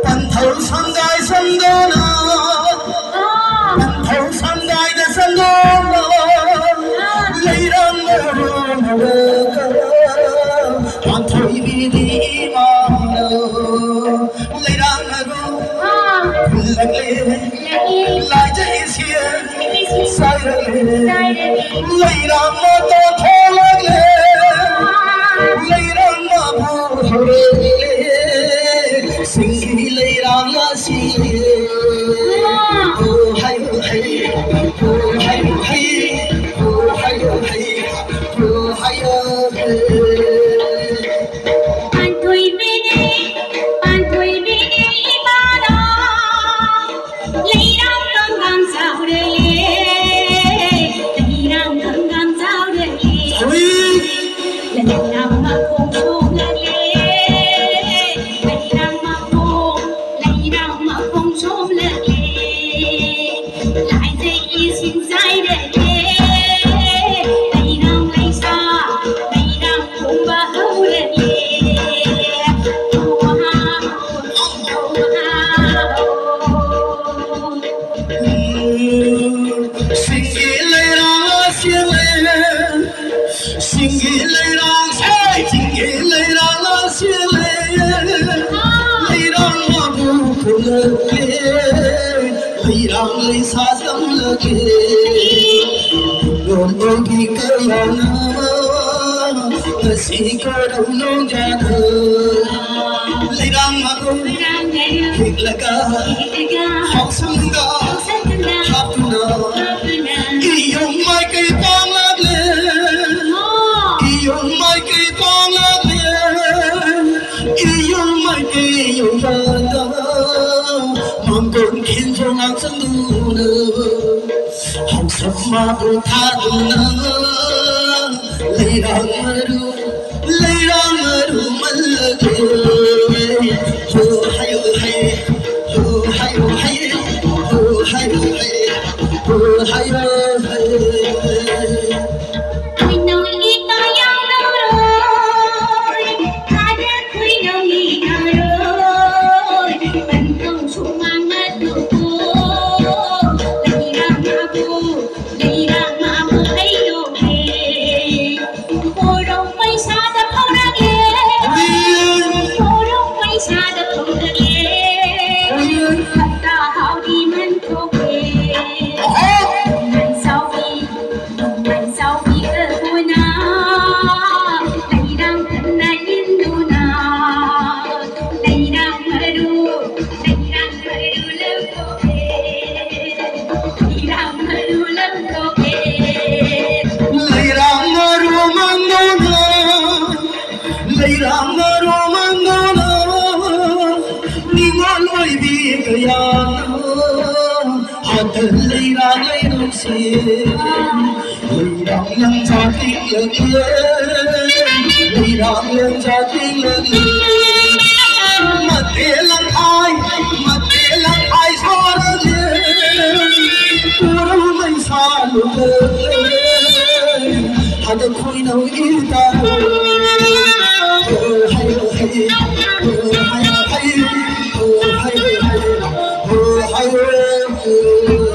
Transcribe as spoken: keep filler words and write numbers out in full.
ꯄꯟꯊꯧ ꯁꯝꯗꯥꯏ ꯆꯟꯗꯣꯟꯅ, ꯄꯟꯊꯧ ꯁꯝꯗꯥꯏꯗ ꯆꯟꯗꯣꯟꯅ, ꯂꯩꯔꯥꯡ ꯃꯔꯨ ꯃꯔꯛꯇ ꯄꯥꯟꯊꯣꯏꯕꯤꯗꯤ ꯏꯃꯥꯅ ꯂꯩꯔꯥꯡ ꯃꯔꯨ ꯍꯨꯜꯂꯛꯂꯦ꯫ ꯂꯥꯏꯖ ꯏꯁꯤꯡ ꯆꯥꯏꯔꯛꯂꯦ꯫ ꯂꯩꯔꯥꯡ ꯃꯇꯣꯟ ꯊꯣꯛꯂꯛꯂꯦ꯫ ꯂꯩꯔꯥꯡ ꯃꯕꯨ ꯍꯧꯔꯛꯂꯦ꯫ ꯁꯤꯡꯒꯤ ꯂꯩꯔꯥꯡ ꯑꯁꯤ꯫ ꯑꯣ ꯍꯩ ꯍꯩ, ꯑꯣ ꯍꯩ ꯍꯩ, ꯑꯣ ꯍꯩ ꯍꯩ, ꯑꯣ ꯍꯩ ꯍꯩ꯫ ꯄꯥꯟꯊꯣꯏꯕꯤꯅꯦ, ꯄꯥꯟꯊꯣꯏꯕꯤꯅꯦ ꯏꯃꯥꯅ꯫ ꯂꯩꯔꯥꯡ ꯀꯪꯒꯥꯝ ꯆꯥꯎꯔꯦ, ꯂꯩꯔꯥꯡ ꯀꯪꯒꯥꯝ ꯆꯥꯎꯔꯦ꯫ ꯍꯨꯏ꯫ ꯂꯩꯔꯥꯡ ꯃꯈꯣꯡ ꯁꯣꯝꯂꯛꯂꯦ, ꯂꯩꯔꯥꯡ ꯃꯈꯣꯡ, ꯂꯩꯔꯥꯡ ꯃꯈꯣꯡ ꯁꯣꯝꯂꯛꯂꯦ꯫ ꯂꯥꯏꯖꯩ ꯏꯁꯤꯡ ꯆꯥꯏꯔꯛꯂꯦ, ꯂꯩꯔꯥꯡ ꯂꯩꯁꯥ, ꯂꯩꯔꯥꯡ ꯈꯣꯡꯕ ꯍꯧꯔꯛꯂꯦ꯫ ꯁꯤꯡꯒꯤ ꯂꯩꯔꯥꯡ ꯁꯦꯝꯂꯦ, ꯁꯤꯡꯒꯤ ꯂꯩꯔꯥꯡ, ꯁꯦ, ꯁꯤꯡꯒꯤ ꯂꯩꯔꯥꯡ ꯁꯦꯝꯂꯦ, ꯂꯩꯔꯥꯡ ꯃꯕꯨ ꯐꯨꯜꯂꯛꯂꯦ, ꯂꯩꯔꯥꯡ ꯂꯩꯁꯥ ꯆꯪꯂꯛꯂꯦ꯫ ꯂꯣꯟꯗꯒꯤ ꯀꯌꯥꯅ ꯉꯁꯤ ꯀꯔꯝꯅꯣ ꯌꯥꯅ ꯂꯩꯔꯥꯡ ꯃꯕꯨ ꯍꯤꯛꯂꯒ ꯍꯥꯎꯁꯪꯗ ꯍꯥꯞꯇꯨꯅ ꯏꯌꯣꯡ ꯃꯥꯏꯀꯩ ꯄꯥꯡꯂꯛꯂꯦ꯫ ꯏꯌꯣꯡ ꯃꯥꯏꯀꯩ ꯄꯥꯡꯂꯛꯂꯦ꯫ ꯏꯌꯣꯡ ꯃꯥꯏꯀꯩ ꯌꯧꯕꯗ ꯃꯥꯡꯒꯣꯟ ꯈꯤꯟꯖꯣꯡ ꯉꯥꯛꯆꯪꯗꯨꯅ ꯍꯥꯎꯁꯪ ꯃꯥꯕꯨ ꯊꯥꯗꯨꯅ ꯂꯩꯔꯥꯡ ꯃꯔꯨ ꯂꯩꯔꯥꯡ ꯃꯔꯨ ꯃꯜꯂꯒꯦ꯫ ꯍꯣ ꯍꯥꯏꯌꯣ ꯍꯥꯏ, ꯍꯣ ꯍꯥꯏꯌꯣ ꯍꯥꯏ, ꯍꯣ ꯍꯥꯏꯌꯣ ꯍꯥꯏ, ꯍꯣ ꯍꯥꯏꯌꯣ ꯍꯥꯏ꯫ ꯈꯣꯏꯅꯧꯒꯤ ꯇꯥ ꯌꯥꯎꯔꯔꯣꯏ, ꯊꯥꯗ ꯈꯣꯏꯅꯧꯒꯤ ꯌꯥꯔꯣꯏ, ꯄꯟꯊꯧ ꯁꯨꯃꯥꯡ ꯃꯇꯨꯀꯣ, ꯂꯩꯔꯥꯡ ꯃꯥꯕꯨ ꯂꯩꯔꯥꯡ ꯃꯥꯕꯨ ꯂꯩꯔꯣꯍꯦ꯫ ꯄꯣꯔꯣꯝ ꯄꯩꯁꯥꯗ ꯐꯥꯎꯔꯒꯦ꯫ ꯄꯣꯔꯣꯝ ꯄꯩꯁꯥꯗ ꯐꯥꯎꯔꯒꯦ꯫ ꯐꯠꯇ ꯍꯥꯎꯗꯤ ꯃꯟꯊꯣꯛꯀꯦ꯫ ꯅꯨꯡꯉꯥꯏ ꯆꯥꯎꯕꯤ, ꯅꯨꯡꯉꯥꯏ ꯆꯥꯎꯕꯤ ꯑꯩꯈꯣꯏꯅ ꯂꯩꯔꯥꯡ ꯀꯟꯅ ꯏꯟꯗꯨꯅ ꯂꯩꯔꯥꯡ ꯃꯔꯨ, ꯂꯩꯔꯥꯡ ꯃꯔꯨ ꯂꯧꯊꯣꯛꯀꯦ꯫ ꯂꯩꯔꯥꯡ ꯃꯔꯨ ꯃꯪꯒꯣꯜꯅ, ꯂꯩꯔꯥꯡ ꯃꯔꯨ ꯃꯪꯒꯣꯜꯅ, ꯅꯤꯉꯣꯜ ꯑꯣꯏꯕꯤ ꯀꯌꯥꯅ ꯍꯥꯠꯇ ꯂꯩꯔꯥꯡ ꯂꯩꯔꯨꯁꯤ꯫ ꯂꯩꯔꯥꯡ ꯂꯪꯖꯥ ꯇꯤꯡꯂꯒꯦ, ꯂꯩꯔꯥꯡ ꯂꯪꯖꯥ ꯇꯤꯡꯂꯒꯦ꯫ ꯃꯇꯦ ꯂꯪꯈꯥꯏ, ꯃꯇꯦ ꯂꯪꯈꯥꯏ ꯁꯥꯔꯒꯦ, ꯄꯨꯔꯧ ꯃꯩꯁꯥ ꯂꯨꯝꯂꯒꯦ꯫ ꯍꯥꯏꯗ ꯈꯣꯏꯅꯧ ꯏꯇꯥ꯫ ꯍꯣ ꯍꯥꯏꯌꯣ ꯍꯥꯏꯌꯣ, ꯍꯣ ꯍꯥꯏꯌꯣ ꯍꯥꯏꯌꯣ, ꯍꯣ ꯍꯥꯏꯌꯣ ꯍꯥꯏꯌꯣ, ꯍꯣ ꯍꯥꯏꯌꯣ ꯍꯥꯏꯌꯣ꯫